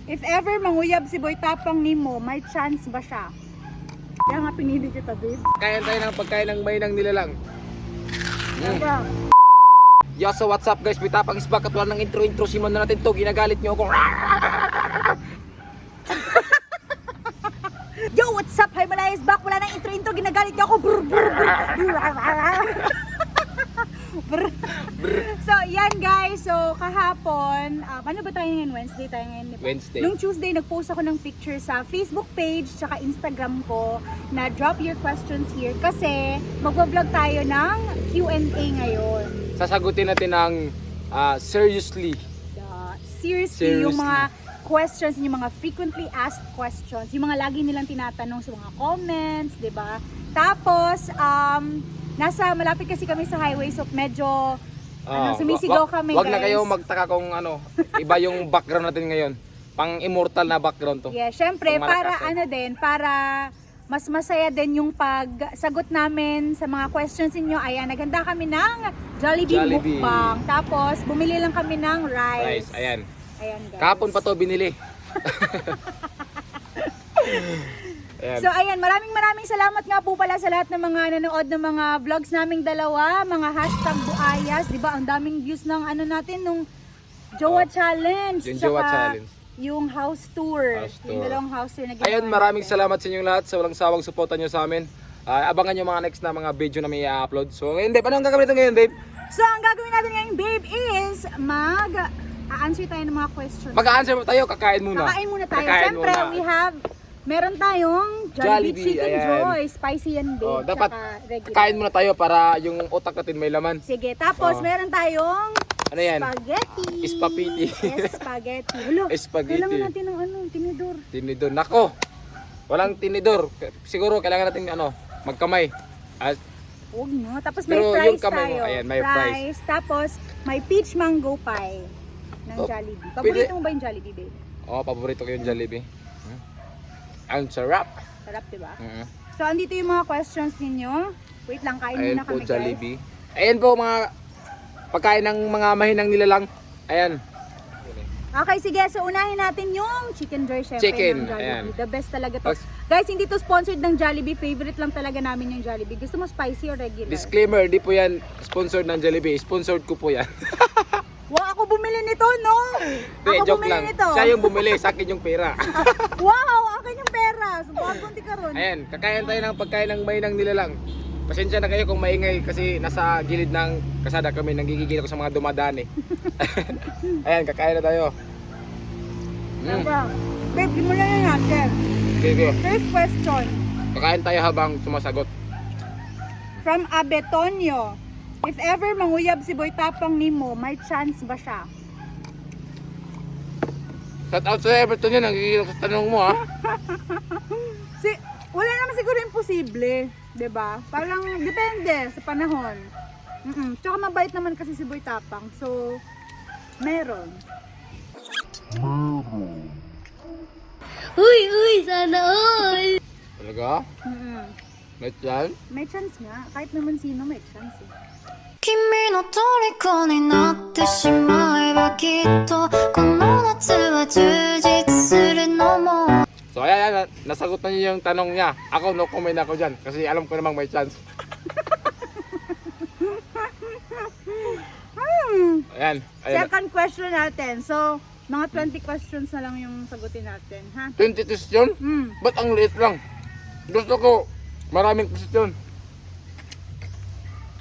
If ever manguyab si Boy Tapang nimo, may chance ba siya? Kaya nga pinili kita, babe. Kain tayo ng pagkain ng may nang nilalang. Diba? Yo, so what's up guys? Boy Tapang is back at wala ng intro. Simon na natin to. Ginagalit nyo ako. Yo, what's up? Hi, Malaya is back. Wala nang intro. Ginagalit niya ako. Brr, brr, brr. So, yan guys. So, kahapon, ano ba tayo ngayon? Wednesday tayo ngayon, diba? Wednesday. Nung Tuesday, nag-post ako ng picture sa Facebook page tsaka Instagram ko na drop your questions here kasi mag-vlog tayo ng Q&A ngayon. Sasagutin natin ng seriously. Seriously, yung mga questions, yung mga frequently asked questions, yung mga lagi nilang tinatanong sa mga comments, di ba? Tapos, malapit kasi kami sa highway, so medyo sumisigaw kami, wag guys. na kayo magtaka kung iba yung background natin ngayon. Pang immortal na background to. Yeah, syempre, Pang para malakas, para mas masaya din yung pagsagot namin sa mga questions niyo. Ayan, naghanda kami ng Jollibee mukbang. Tapos, bumili lang kami ng rice. Ayan. Ayan, guys. Kahapon pa to binili. Ayan. So ayan, maraming salamat nga po pala sa lahat ng mga nanood ng mga vlogs naming dalawa, mga hashtag buayas, di ba? Ang daming views ng natin nung Jowa Challenge, yung Jowa Challenge, yung house tour, yung dalawang house tour na ginawa. Ayun, maraming salamat sa inyong lahat sa walang sawang suporta nyo sa amin. Abangan nyo mga next na mga video na may i-upload. So ngayon, Dave, ano ang gagawin natin ngayon, Dave? So ang gagawin natin ngayon, babe, is answer tayo ng mga questions. Mag-a-answer mo tayo, kakain muna. Kakain muna tayo. Kakain Siyempre, muna. meron tayong Jollibee Chicken ayan. Joy, spicy yan, babe. Dapat tsaka regular. kakain muna tayo para yung utak natin may laman. Sige, tapos meron tayong Ano yan? spaghetti. Spaghetti. Yes, spaghetti. Hulo, Spaghetti. kailangan natin ng tinidor. Tinidor. Nako! Walang tinidor. Siguro kailangan natin magkamay. Huwag no. Tapos may Pero fries yung kamay mo, tayo. ayan, may fries. Tapos may peach mango pie ng Jollibee. Paborito mo ba yung Jollibee, babe? Paborito ko yung Jollibee. Ang sarap. Sarap, diba? Mm-hmm. So, andito yung mga questions ninyo. Wait lang, kain Ayan muna po, kami, Jollibee. Ayan po mga pagkain ng mga mahinang nilalang. Ayan. guys. Okay, sige. So, unahin natin yung Chicken Joy, syempre, Chicken, ng Jollibee. ayan. The best talaga to. Tapos, Guys, hindi to sponsored ng Jollibee. Favorite lang talaga namin yung Jollibee. Gusto mo spicy or regular? disclaimer, di po yan sponsored ng Jollibee. Sponsored ko po yan. Wow, ako bumili nito, no? Hindi, Ako joke bumili lang. nito. Siya yung bumili, sa akin yung pera. Wow, akin yung pera. Subukan konti ka ron. Ayan, kakain tayo ng pagkain ng mahinang nilalang. Pasensya na kayo kung maingay kasi nasa gilid ng kasada kami. Nanggigigil ako sa mga dumadaan eh. Ayan, kakain na tayo. Diba? Babe, simulan na natin. Sige, First question. kakain tayo habang sumasagot. From Abetonio. If ever manguyab si Boy Tapang nimo, may chance ba siya? Shout out sa Everton yun, nanggigil ako sa tanong mo ha. Wala naman siguro imposible. 'Di ba? Parang depende sa panahon. Tsaka mabait naman kasi si Boy Tapang. So, meron. Uy, sana all! Talaga? May chance? May chance nga. Kahit naman sino, may chance eh. 君の虜になってしまえばきっとこの夏は充実するのも So ayan, nasagot na niyo yung tanong niya. Ako, no comment ako dyan kasi alam ko namang may chance. Ayan, ayan. Second question natin. So, mga 20 questions na lang yung sagutin natin, ha? 20 question? Ba't ang liit lang? Gusto ko maraming question.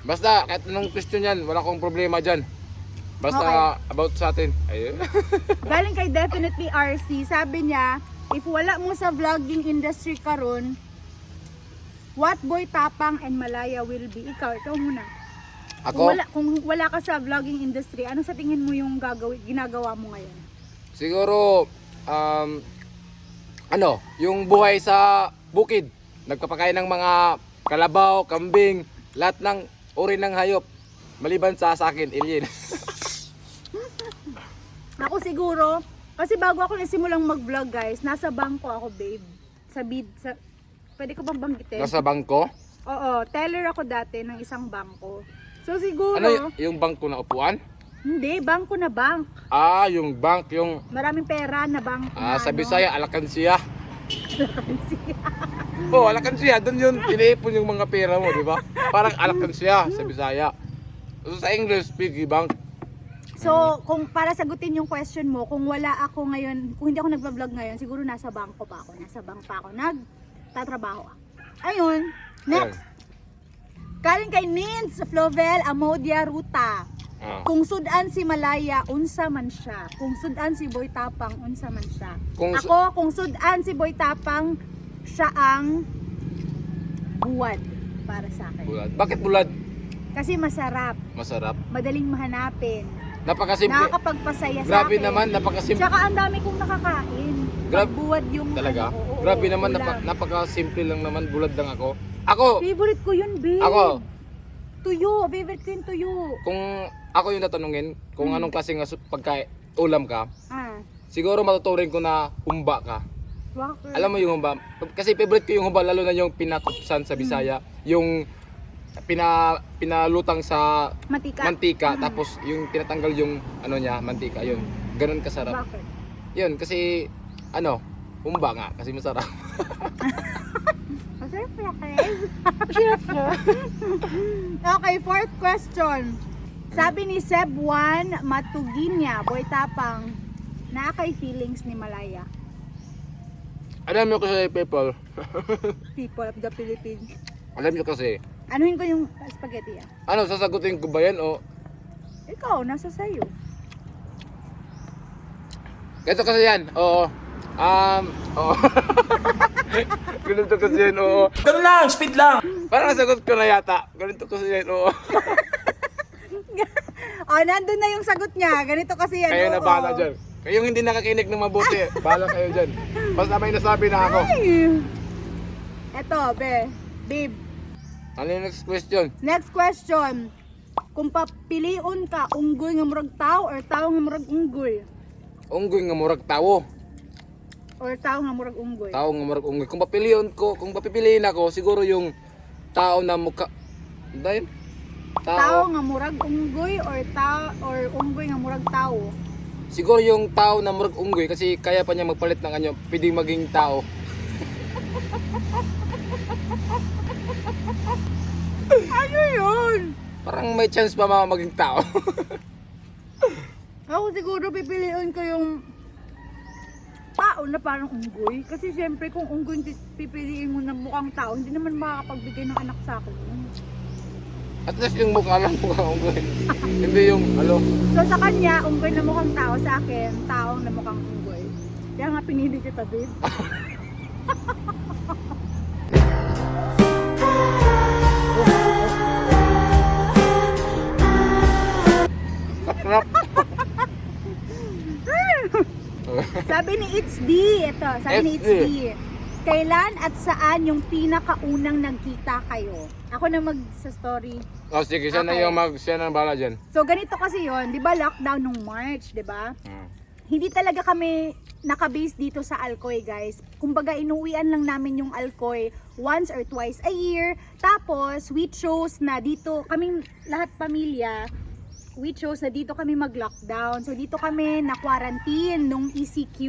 Basta kahit anong question yan, wala akong problema dyan. Basta about sa atin. Ayun. Galing kay Definitely RC, sabi niya, if wala mo sa vlogging industry karon, what Boy Tapang and Malaya will be? Ikaw muna. Ako, Kung wala ka sa vlogging industry, ano sa tingin mo yung ginagawa mo ngayon? siguro, yung buhay sa bukid. Nagpapakain ng mga kalabaw, kambing, lahat ng uri ng hayop. Maliban sa akin, alien. Ako siguro, kasi bago ako nasimulang mag-vlog guys, nasa bangko ako babe. Pwede ko bang banggitin? Nasa bangko? Oo, teller ako dati ng isang bangko. So siguro, Ano yung bangko na upuan? Hindi, bangko na bank. Ah, yung bank, yung Maraming pera na bank. na sa ano. Bisaya, alakansiya. Oh, alakansiya, doon yun, tiniipon yung mga pera mo, di ba? Parang alakansiya sa Bisaya. So, sa English, piggy bank. So, kung para sagutin yung question mo, kung wala ako ngayon, kung hindi ako nagba-vlog ngayon, siguro nasa bangko pa ako. Nasa bank pa ako. Nagtatrabaho. Ayun. Next. Galing kay Nins Flovel Amodia Ruta. Ah. Kung sudan si Malaya, unsa man siya. Kung sudan si Boy Tapang, unsa man siya. Kung sudan si Boy Tapang, siya ang buwad para sa akin. Bulad. Bakit bulad? Kasi masarap, Masarap. madaling mahanapin, Napakasimple. nakakapagpasaya sa Grabe akin. naman, napakasimple. Tsaka ang dami kong nakakain. Buwad yung Talaga? ano, oo, Grabe naman, ulam. napakasimple lang naman, bulad lang ako. Ako, Favorite ko yun, babe. Ako. Tuyo, favorite ko yung tuyo. kung ako yung tatanungin, kung anong klaseng ulam ka, siguro matuturing ko na humba ka. Bakit? Alam mo yung humba? Kasi favorite ko yung humba, lalo na yung pinakupsan sa Bisaya. Yung pinalutang sa mantika, tapos yung tinatanggal yung ano niya, mantika, yun. Ganun kasarap. Bakit? Yun, kasi humba nga, kasi masarap. Masarap na Okay, fourth question. Sabi ni Seb1 Matuginya, Boy Tapang, nakakay feelings ni Malaya. Alam nyo kasi, people, People of the Philippines. alam nyo kasi, Anuhin ko yung spaghetti ah. sasagutin ko ba yan o Ikaw, nasa sayo. ganito kasi yan, oo. Oo. Ganito kasi yan, oo. Ganun lang, speed lang. Parang nasagot ko na yata. Ganito kasi yan, oo. Nandun na yung sagot niya. Ganito kasi yan. Kayo na oo. bahala dyan. Kayong hindi nakakinig ng mabuti, bahala kayo dyan. Basta may nasabi na ako. Ay. Eto, babe. Ano yung next question? Next question. Kung papiliun ka, unggoy nga murag tao or tao nga murag unggoy? Unggoy nga murag tawo. Or tao nga murag unggoy? Tao nga murag unggoy. Kung papipiliin ako, siguro yung tao na mukha. Dahil? Tao nga murag unggoy or unggoy nga murag tao? Siguro yung tao na murag unggoy kasi kaya pa niya magpalit ng anyo, pwedeng maging tao. Ano yun? Parang may chance pa maging tao. Ako siguro pipiliin ko yung tao na parang unggoy. Kasi siyempre kung unggoy pipiliin mo na mukhang tao, hindi naman makakapagbigay ng anak sa akin yun. At least yung mukha lang mukhang unggoy. Hindi yung So sa kanya, unggoy na mukhang tao, sa akin, tao na mukhang unggoy. Kaya nga pinili kita, babe. sakrap. Sabi ni It's D, sabi ni It's It's D. D. Kailan at saan yung pinakaunang nagkita kayo? Ako na sa story. O sige, siya na Okay. siya na bahala dyan. So ganito kasi yon, 'di ba lockdown nung March, 'di ba? Hindi talaga kami naka-base dito sa Alcoy, guys. Kumbaga inuwian lang namin yung Alcoy once or twice a year. Tapos we chose na dito, kaming lahat pamilya, we chose na dito kami mag-lockdown. So dito kami na-quarantine nung ECQ.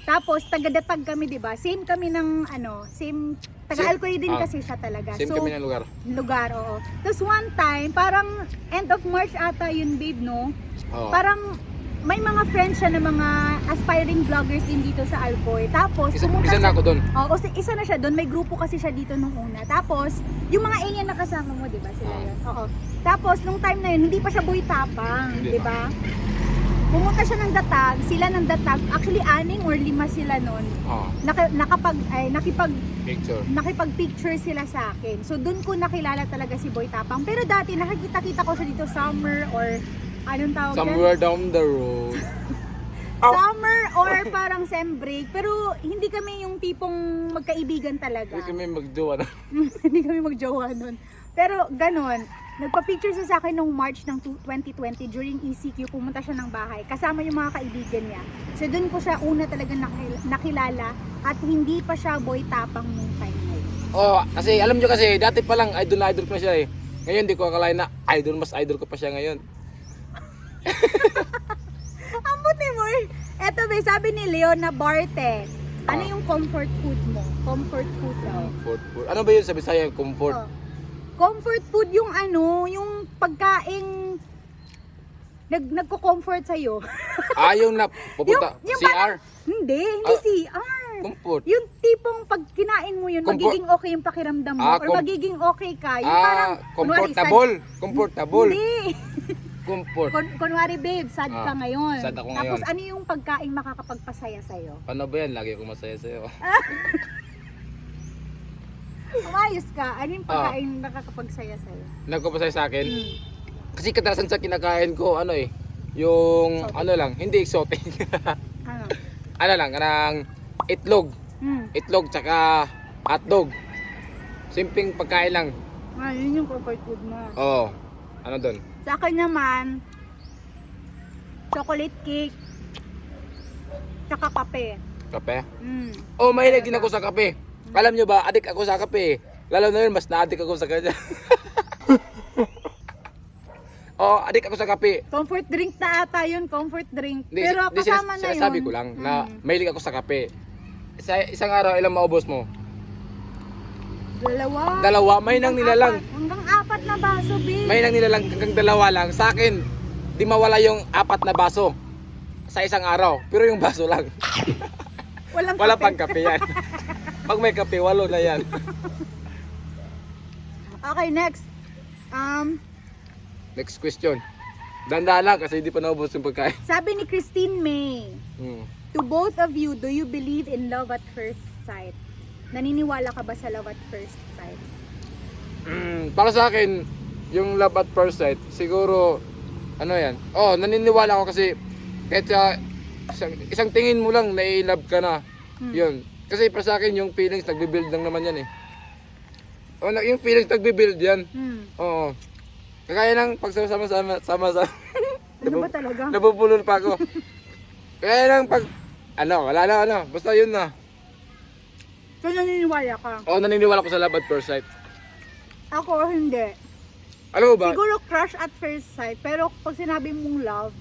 Tapos taga-Datag kami, 'di ba? Same kami ng same taga-Alcoy din kasi siya talaga. Same so, kami ng lugar. oo. Tapos one time, parang end of March ata yun, babe, no? Oo. Parang may mga friends siya na mga aspiring vloggers din dito sa Alcoy. Tapos Isa na ako doon. Oo, isa na siya doon. May grupo kasi siya dito nung una. Tapos, yung mga alien na kasama mo, 'di ba? Sila 'yun. Oo. Tapos nung time na 'yun, hindi pa siya Boy Tapang, Hindi 'di ba? Pumunta siya ng Datag, sila ng Datag. Actually, 6 or 5 sila noon. Oo. Nakipag-picture sila sa akin. So doon ko nakilala talaga si Boy Tapang. Pero dati nakikita-kita ko siya dito summer or anong tawag yan? Somewhere down the road. Summer or parang sem break. Pero hindi kami yung tipong magkaibigan talaga. Hindi kami magjowa na. Hindi kami magjowa nun. Pero ganon. Nagpa-picture siya sa akin nung March ng 2020 during ECQ. Pumunta siya ng bahay. Kasama yung mga kaibigan niya. So doon ko siya una talaga nakilala. At hindi pa siya Boy Tapang nung time na yun. Oo, kasi alam nyo kasi, dati pa lang idol na idol ko na siya eh. Ngayon di ko akalain na mas idol ko pa siya ngayon. Ambot ni mo eh. Eto ba, sabi ni Leon na Barte. Ano yung comfort food mo? Comfort food daw. Comfort food. Ano ba yun sa Bisaya? Comfort? Oh. Comfort food yung ano, yung pagkaing nagko-comfort sa'yo. Yung na pupunta. Yung CR? parang- hindi Ah, CR. Comfort. Yung tipong pag kinain mo yun, Comfort. magiging okay yung pakiramdam mo. Or magiging okay ka. Yung parang, Comfortable. Comfortable. Hindi. Comfort. Kunwari babe, sad ka ngayon. sad ako Tapos ngayon. ano yung pagkain makakapagpasaya sa'yo? Paano ba yan? Lagi ako masaya sa'yo. Umayos ka, ano yung pagkain nakakapagsaya sa'yo? Nagpapasaya sa akin. Mm. Kasi kadalasan sa kinakain ko, ano eh, yung Exotic. ano lang, hindi exotic. Ano? ano lang, kanang itlog. Itlog tsaka hotdog. Simpleng pagkain lang. Yun yung comfort food mo. Oo. Ano doon? Sa akin naman, chocolate cake, tsaka kape. Kape? Mm. Oh, mahilig din ako sa kape. Alam nyo ba, adik ako sa kape. Lalo na yun, mas na-adik ako sa kanya. Oh, adik ako sa kape. Comfort drink na ata yun, comfort drink. Hindi, Pero hindi, kasama na yun. sinasabi ko lang na mahilig ako sa kape. Isang araw, ilang maubos mo? Dalawa, may nang nilalang. Hanggang apat na baso, babe. May nang nilalang hanggang dalawa lang. Sa akin, di mawala yung 4 na baso sa isang araw. Pero yung baso lang. Wala pang kape yan. Pag may kape, 8 na yan. Okay, next. Next question. Danda lang kasi hindi pa naubos yung pagkain. Sabi ni Christine May, to both of you, do you believe in love at first sight? Naniniwala ka ba sa love at first sight? Para sa akin, yung love at first sight, siguro, ano yan? Oh, naniniwala ako kasi kahit sa isang tingin mo lang, nai-love ka na. Yun. Kasi para sa akin, yung feelings, nagbe-build lang naman yan eh. Oh, yung feelings, nagbe-build yan. Oo. Kaya lang, pag sama-sama, Ano ba talaga? nabubulol pa ako. Kaya lang, pag, wala na, basta yun na. So naniniwala ka? Oo, naniniwala ko sa love at first sight. Ako hindi. Alam mo ba? Siguro crush at first sight, pero pag sinabi mong love,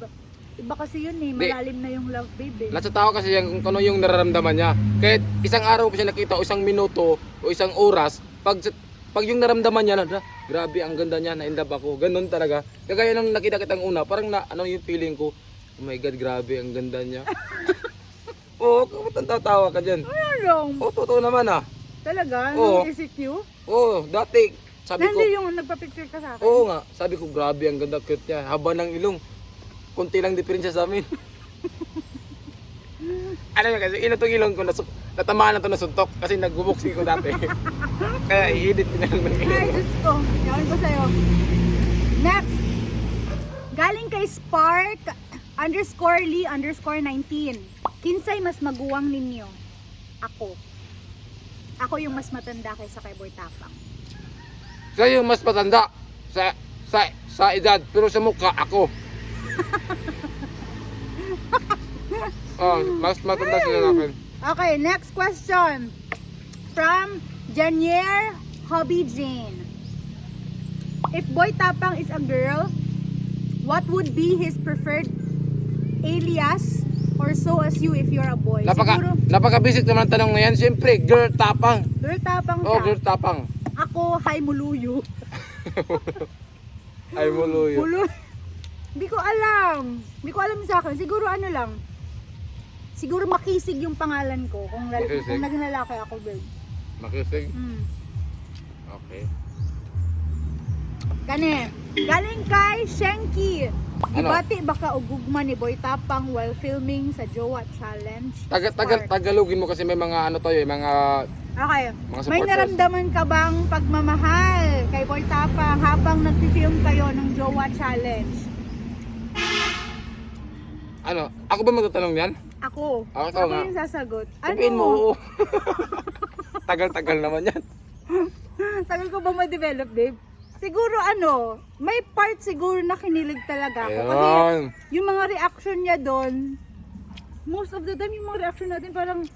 iba kasi yun eh, malalim na yung love, babe. Nasa tao kasi yan kung ano yung nararamdaman niya. Kahit isang araw pa siya nakita o isang minuto o isang oras, pag yung naramdaman niya na, grabe ang ganda niya, na-inlove ako. Ganun talaga. Kagaya nung nakita kitang una, parang yung feeling ko, oh my God, grabe ang ganda niya. Oo, tatawa ka dyan. Ano? Oo, totoo naman ah. Talaga? Oo. Nung ECQ? Oo, dati, sabi ko, Hindi yung nagpa-picture ka sa akin. oo nga, sabi ko, grabe ang ganda, cute niya. Haba ng ilong. Kunti lang diferensya sa amin. Ano yun kasi, itong ilong ko, natamaan na ito na suntok kasi nag-boxing ko dati. Kaya i-edit ko na lang ng ilong. Ay, Diyos ko. Yawan ko sa'yo. Next. Galing kay Spark_Lee_19. Kinsay mas maguwang ninyo? Ako. Ako yung mas matanda kaysa kay Boy Tapang. Sa'yo mas matanda sa edad, pero sa mukha ako. Mas matanda sila sa akin. Okay, next question. From Janier Hobby Jane. If Boy Tapang is a girl, what would be his preferred alias or so as you if you're a boy? Siguro, Napaka-basic naman ang tanong na yan. Siyempre, girl tapang. Girl Tapang Oh, siya. girl tapang. Ako, hi Muluyo. Ay, muluyo. Hindi ko alam. Hindi ko alam sa akin. Siguro ano lang. Siguro Makisig yung pangalan ko. Kung Makisig? naging lalaki ako, babe. Makisig. Okay. Kani, galing kay Shenki. Ano? Ibati baka ugugma ni Boy Tapang while filming sa Jowa Challenge. Spark. Tagalogin mo kasi may mga ano tayo, mga Okay. Mga May supporters. naramdaman ka bang pagmamahal kay Boy Tapang habang nag-film kayo ng Jowa Challenge? ano, ako ba magtatanong yan? Ako. Ako Ako nga. yung sasagot. Sabihin mo, oo. Tagal-tagal naman yan. Tagal ko ba ma-develop, babe? Siguro ano, may part siguro na kinilig talaga ako. Kasi Ayun. yung mga reaction niya doon, most of the time yung mga reaction natin parang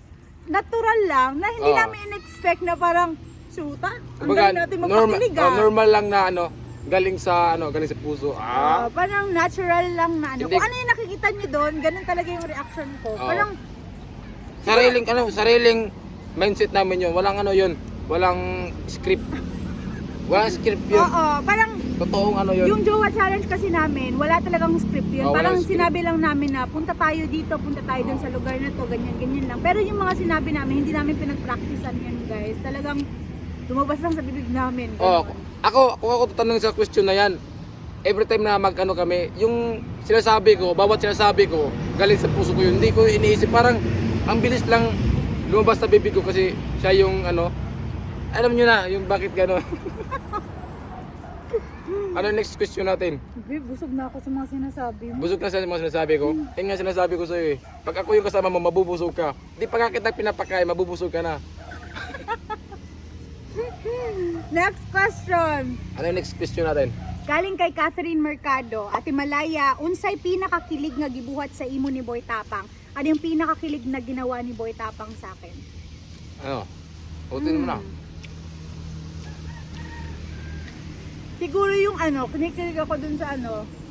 natural lang, na hindi Oo. namin in-expect na parang, shoota, ang Kumbaga, galing natin magpakilig ah. normal lang na ano, galing sa puso. Parang natural lang na ano. Hindi. Kung ano yung nakikita niyo doon, ganun talaga yung reaction ko. Oo. Parang, Sariling mindset namin 'yun. Walang yun. Walang script. Walang script 'yun. parang, Totoong 'yun. yung Jowa Challenge kasi namin, wala talagang script yun. Oo, Parang walang script. sinabi lang namin na punta tayo dito, punta tayo dun sa lugar na to, ganyan lang. Pero yung mga sinabi namin, hindi namin pinag-practicean yun guys. Talagang lumabas lang sa bibig namin. Oh, Ganun. ako tatanungin sa question na 'yan. Every time na kami, yung bawat sinasabi ko, galing sa puso ko yun. Hindi ko iniisip, parang ang bilis lang lumabas sa bibig ko kasi siya yung alam nyo na, yung bakit gano'n. Ano next question natin? Babe, busog na ako sa mga sinasabi mo. Busog na sa mga sinasabi ko? Yan nga sinasabi ko sa'yo eh. Pag ako yung kasama mo, mabubusog ka. Di pa kita pinapakain, mabubusog ka na. Next question. Ano yung next question natin? Galing kay Catherine Mercado. Ate Malaya, unsay pinakakilig nga gibuhat sa imo ni Boy Tapang? Ano yung pinakakilig na ginawa ni Boy Tapang sa akin? Ano? Utin mo na. Siguro yung kinikilig ako dun sa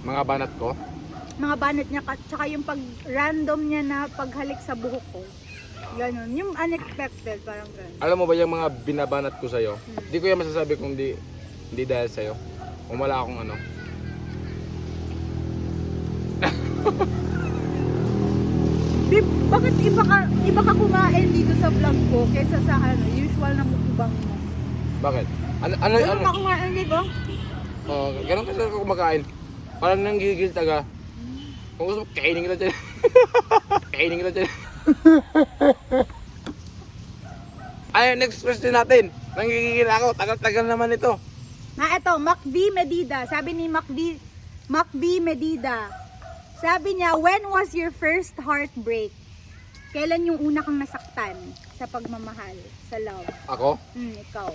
Mga banat ko. mga banat niya, tsaka yung pag random niya na paghalik sa buhok ko. Ganon. Yung unexpected, parang ganon. Alam mo ba yung mga binabanat ko sa'yo? Di ko yan masasabi kung di dahil sa'yo. Kung wala akong Babe, bakit iba ka kumain dito sa vlog ko kaysa sa usual na mukbang mo? Bakit? Ano? Ano ka kumain dito? Oh, ganun kasi ako kumakain. Parang nanggigil taga. Kung gusto mo, kainin kita dyan. Kainin kita dyan. Ay, next question natin. Nanggigil ako. Tagal-tagal naman ito. Eto, Macv Medida. Sabi ni Macv Medida. Sabi niya, when was your first heartbreak? Kailan yung una kang nasaktan sa pagmamahal, sa love? Ako? Ikaw.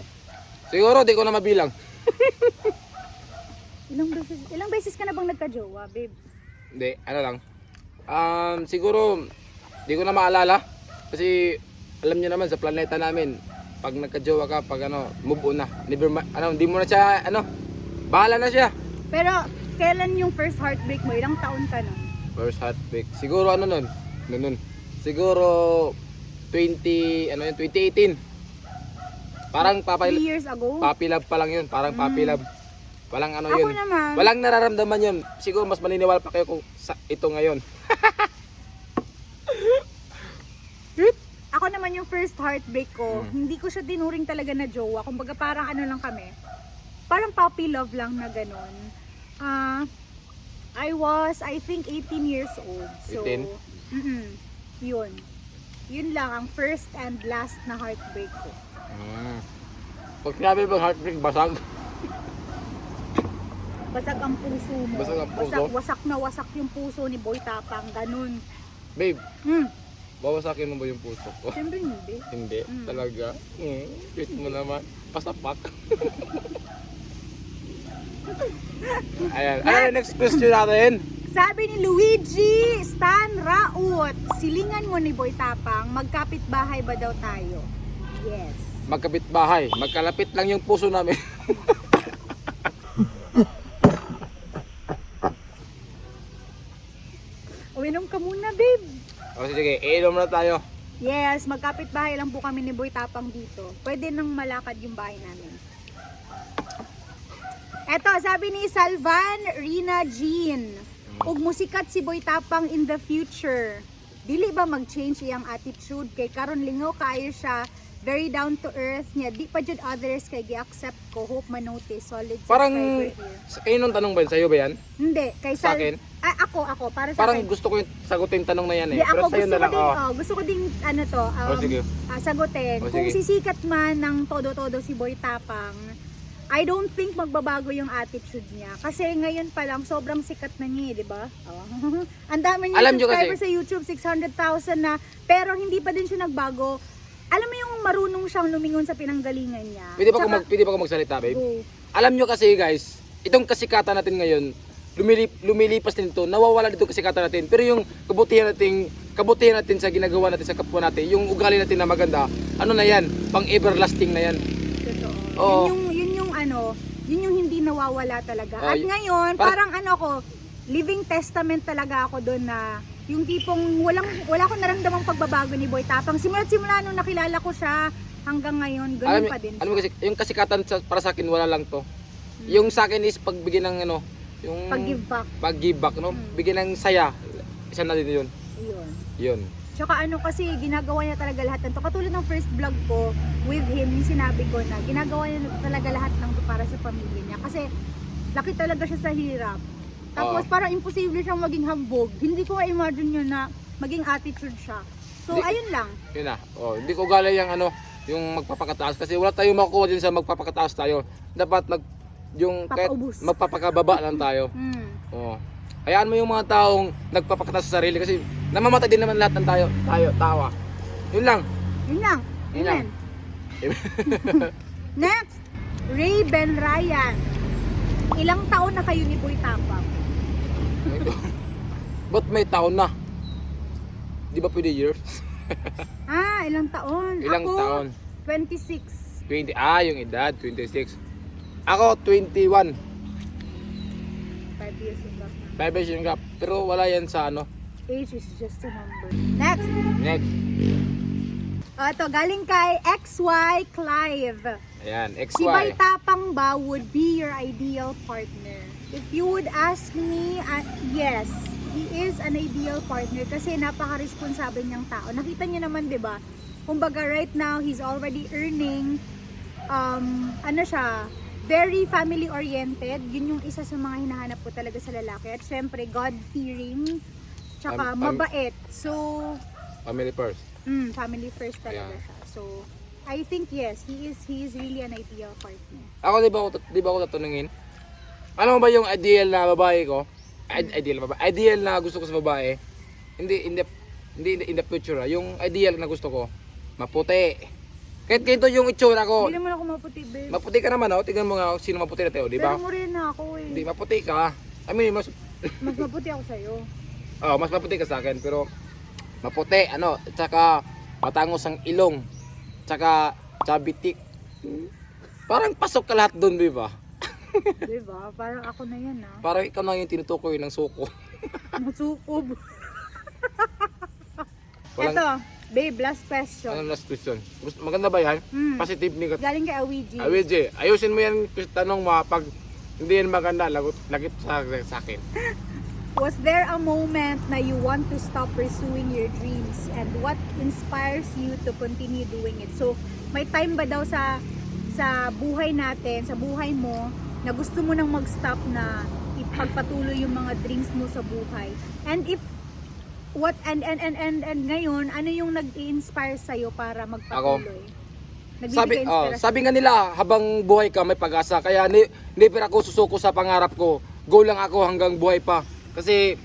Siguro di ko na mabilang. Ilang beses ka na bang nagka-jowa, babe? Hindi, lang. Siguro, di ko na maalala. Kasi, alam niyo naman, sa planeta namin, pag nagka-jowa ka, pag move on na. Never, hindi mo na siya, bahala na siya. Pero, kailan yung first heartbreak mo? Ilang taon ka na? First heartbreak. Siguro nun. Siguro 2018. Parang 3 years ago? puppy love pa lang yun. Parang puppy love. Walang Ako yun. naman. Walang nararamdaman yun. Siguro mas maniniwala pa kayo kung ito ngayon. Ako naman yung first heartbreak ko, hindi ko siya tinuring talaga na jowa. Kumbaga parang lang kami. Parang puppy love lang na ganun. I think 18 years old. So, 18? Yun. Yun lang ang first and last na heartbreak ko. Pag sinabi bang heartbreak, basag. Basag ang puso mo. Basag ang puso? Wasak yung puso ni Boy Tapang. Ganun. Babe, bawasakin mo ba yung puso ko? Siyempre hindi. Hindi, talaga. Cute mo naman. Pasapak. Ayan. Ano next question natin? Sabi ni Luigi Stan Raut, silingan mo ni Boy Tapang, magkapit bahay ba daw tayo? Yes. Magkapit bahay. Magkalapit lang yung puso namin. Uminom ka muna, babe. O sige, iinom na tayo. Yes, magkapit bahay lang po kami ni Boy Tapang dito. Pwede nang malakad yung bahay namin. Eto, sabi ni Salvan Rina Jean, ug musikat si Boy Tapang in the future. Dili ba mag-change iyang attitude kay karon lingaw kaayo siya, very down to earth niya, di pa jud others kay gi-accept ko, hope manotice, solid Parang, subscriber here. kayo nung tanong ba yun? Sa'yo ba yan? Hindi, kay Sa akin? Ako, para sa Parang akin. gusto ko yung sagutin tanong na yan eh. Di, Pero ako sa'yo gusto na ko lang. din, gusto ko din sige. sagutin. O, Kung sige. sisikat man ng todo-todo si Boy Tapang, I don't think magbabago yung attitude niya. Kasi ngayon pa lang, sobrang sikat na niya, di ba? Ang dami niya Alam nyo subscribers kasi- sa YouTube, 600,000 na, pero hindi pa din siya nagbago. Alam mo yung marunong siyang lumingon sa pinanggalingan niya. Pwede ba Tsaka- ako magsalita, babe? Go. Alam nyo kasi guys, itong kasikatan natin ngayon, lumilipas din ito, nawawala dito kasikatan natin. Pero yung kabutihan natin sa ginagawa natin sa kapwa natin, yung ugali natin na maganda, ano na yan, pang everlasting na yan. Totoo. Oo. yun yung hindi nawawala talaga. Oh, At ngayon, para- parang ano ko, living testament talaga ako doon na yung tipong wala akong naramdamang pagbabago ni Boy Tapang. Simula nung nakilala ko siya hanggang ngayon, ganun pa din. Alam mo kasi, yung kasikatan para sa akin wala lang to. Yung sa akin is pagbigyan ng ano, yung Pag-give back. pag-give back, no? Bigyan ng saya. Isa na din yun. Yun. Yun. Tsaka ano kasi, ginagawa niya talaga lahat ng to. Katulad ng first vlog ko with him, yung sinabi ko na ginagawa niya talaga lahat ng to para sa pamilya niya. Kasi laki talaga siya sa hirap. Tapos Oo. parang imposible siyang maging hambog. Hindi ko ma-imagine yun na maging attitude siya. So Hindi- ayun lang. Yun na. Oh, hindi ko gala yung ano, yung magpapakataas kasi wala tayong makukuha din sa magpapakataas tayo. Dapat yung kahit Papaubos. magpapakababa lang tayo. Mm. Oh. Hayaan mo yung mga taong nagpapakataas sa sarili kasi namamatay din naman lahat ng tawa. Yun lang. Yun lang. Yun Amen. lang. Next, Ray Ben Ryan. Ilang taon na kayo ni Boy Tapang? Ba't may taon na? Di ba pwede years? Ilang taon? Ilang Ako, taon? 26. 20. Yung edad, 26. Ako, 21. 5 years ago. 5 years yung gap. Pero wala yan sa ano. Age is just a number. Next. Next. Ito, galing kay XY Clive. Ayan, Si Boy XY. Tapang ba would be your ideal partner? If you would ask me, yes, he is an ideal partner kasi napaka-responsable niyang tao. Nakita niyo naman, 'di ba? Kumbaga right now, he's already earning ano siya, very family oriented. Yun yung isa sa mga hinahanap ko talaga sa lalaki. At syempre, God-fearing, tsaka mabait. So, Family first. family first talaga Yeah. siya. So, I think yes, he is really an ideal partner. Ako, di ba ako tatanungin? Ano ba yung ideal na babae ko? Ideal na babae. Ideal na gusto ko sa babae. Hindi in the future. Yung ideal na gusto ko, maputi. Kahit ganito yung itsura ko. Hindi naman ako maputi, babe. Maputi ka naman, oh. Tingnan mo nga sino maputi na tayo, di ba? Pero morena ako eh. Hindi, maputi ka. I mean, Mas maputi ako sa'yo. mas maputi ka sa akin, pero maputi, ano, tsaka matangos ang ilong, tsaka chabitik. Parang pasok ka lahat doon, di ba? Diba? Parang ako na yan ah. Parang ikaw na yung tinutukoy ng suko. Masukob. Walang- Ito, babe, last question. Ano last question? Maganda ba yan? Mm. Positive, negative. Galing kay Awiji. Awiji, ayusin mo yan tanong mo pag hindi yan maganda, lagit sa akin. Was there a moment na you want to stop pursuing your dreams and what inspires you to continue doing it? So, may time ba daw sa buhay natin, sa buhay mo, na gusto mo nang mag-stop na ipagpatuloy yung mga dreams mo sa buhay? And if what and ngayon, ano yung nag-i-inspire sa para magpatuloy? Nagbibigay inspirasyon. Sabi nga nila, habang buhay ka may pag-asa. Kaya never ako susuko sa pangarap ko. Go lang ako hanggang buhay pa. Kasi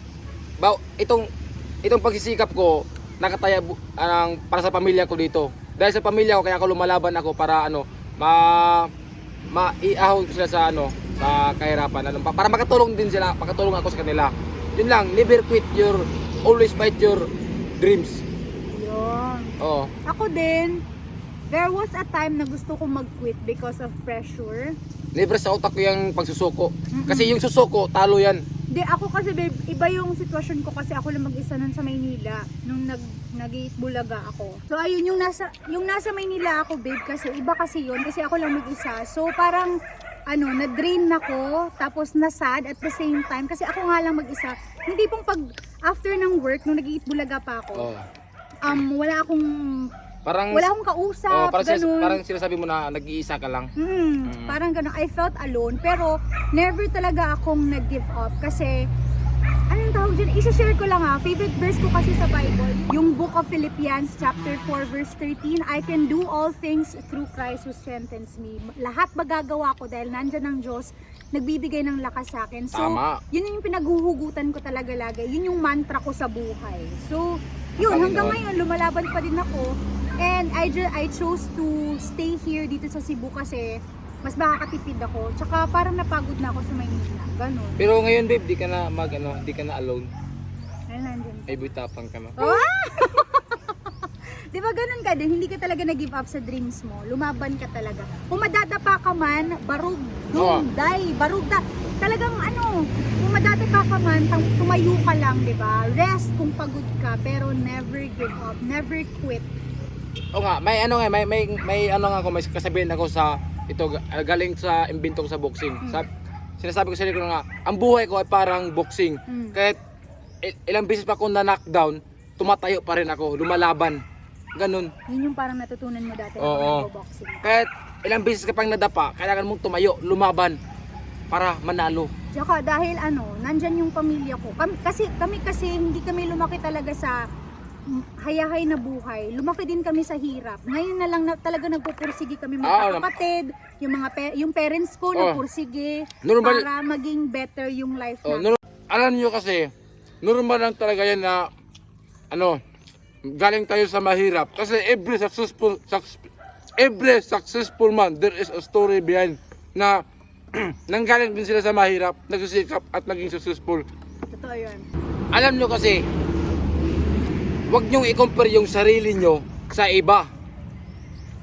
itong pagsisikap ko nakataya para sa pamilya ko dito. Dahil sa pamilya ko kaya ako lumalaban ako para maiahon ko sila sa sa kahirapan. Para makatulong din sila, makatulong ako sa kanila. Yun lang, never quit always fight your dreams. Yun. Oo. Ako din, there was a time na gusto ko mag-quit because of pressure. Never sa utak ko yung pagsusuko. Kasi yung susuko, talo yan. Hindi, ako kasi babe, iba yung sitwasyon ko kasi ako lang mag-isa nun sa Maynila nung nag-Bulaga ako. So ayun, yung nasa Maynila ako babe kasi iba kasi yun kasi ako lang mag-isa. So parang na-drain ako tapos na-sad at the same time kasi ako nga lang mag-isa. Hindi pong pag after ng work nung nag-Bulaga pa ako, Oo. wala akong kausap, ganun. Parang sinasabi mo na nag-iisa ka lang. Parang gano'n. I felt alone. Pero, never talaga akong nag-give up. Kasi, anong tawag dyan? Isa-share ko lang favorite verse ko kasi sa Bible. Yung Book of Philippians, chapter 4, verse 13. I can do all things through Christ who strengthens me. Lahat magagawa ko dahil nandyan ang Diyos, nagbibigay ng lakas sa akin. So, Tama. yun yung pinaghuhugutan ko talaga lagi. Yun yung mantra ko sa buhay. So, yun, hanggang ngayon, lumalaban pa din ako. And I chose to stay here dito sa Cebu kasi mas makakatipid ako. Tsaka parang napagod na ako sa Maynila. Ganon. Pero ngayon babe, di ka na di ka na alone. Ayun, nandyan. Ay, Boy Tapang ka na. Oh! Di ba ganun ka din? Hindi ka talaga nag-give up sa dreams mo. Lumaban ka talaga. Kung madadapa ka man, barug, Oo. day, barug da. Talagang kung madadapa ka man, tumayo ka lang, di ba? Rest kung pagod ka, pero never give up, never quit. O nga, may ano nga, may ano nga ako, may kasabihin ako sa ito galing sa imbento ko sa boxing. Sinasabi ko sa sarili ko nga, ang buhay ko ay parang boxing. Kahit ilang beses pa akong na-knockdown, tumatayo pa rin ako, lumalaban. Ganun. Yun yung parang natutunan mo dati Oo. ng boxing. Kahit ilang beses ka pang nadapa, kailangan mong tumayo, lumaban para manalo. Tsaka dahil nandyan yung pamilya ko. Kami kasi hindi kami lumaki talaga sa hayahay na buhay. Lumaki din kami sa hirap. Ngayon na lang talaga nagpupursige kami mga kapatid, yung parents ko nagpursige Normal. para maging better yung life Oh, natin. alam niyo kasi, normal lang talaga yan na galing tayo sa mahirap. Kasi every successful man, there is a story behind na nanggaling din sila sa mahirap, nagsisikap at naging successful. Totoo yun. Alam nyo kasi, huwag nyong i-compare yung sarili nyo sa iba.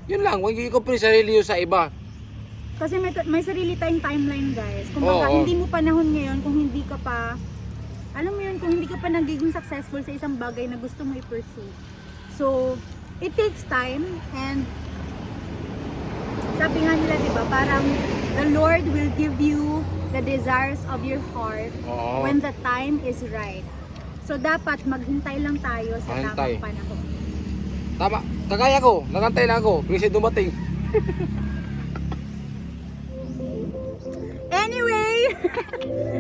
Yun lang, huwag nyo i-compare yung sarili nyo sa iba. Kasi may sarili tayong timeline, guys. Kung baka hindi mo panahon ngayon, kung hindi ka pa, alam mo yun, kung hindi ka pa nagiging successful sa isang bagay na gusto mo i-pursue. So, it takes time, and sabi nga nila, diba, parang the Lord will give you the desires of your heart when the time is right. So, dapat maghintay lang tayo sa Maghintay. tamang panahon. Tama, kagaya ko, nagantay lang ako, kasi dumating. Anyway,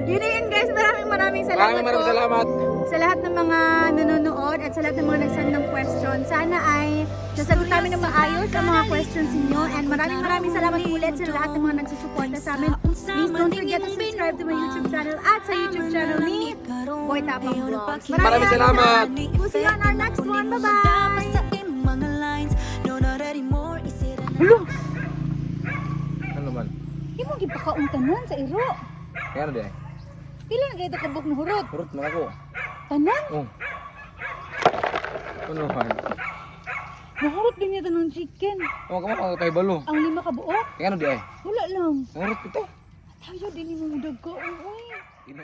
yun na yun, guys. Maraming salamat Maraming po salamat. sa lahat ng mga nanonood at sa lahat ng mga nagsend ng question. Sana ay sasagot namin ng maayos ang mga questions ninyo. And maraming salamat ulit sa lahat ng mga nagsusuporta sa amin. Please don't forget to subscribe to my YouTube channel at sa YouTube channel ni Boy Tapang Vlogs. Maraming salamat. We'll see you on our next one. Bye-bye! Hello! Ano man? Hindi mo gipakauntanan sa iro. Kaya na di ay. Pila na kayo kabuk na hurot? Hurot man ako. Tanan? Oh. Ano man? Mahurot din yata ng chicken. Oh, kamu kay balo. Ang 5 ka buok? Kaya na di ay. Wala lang. Hurot ito. Tayo din mo mudag ka. Uy. Ino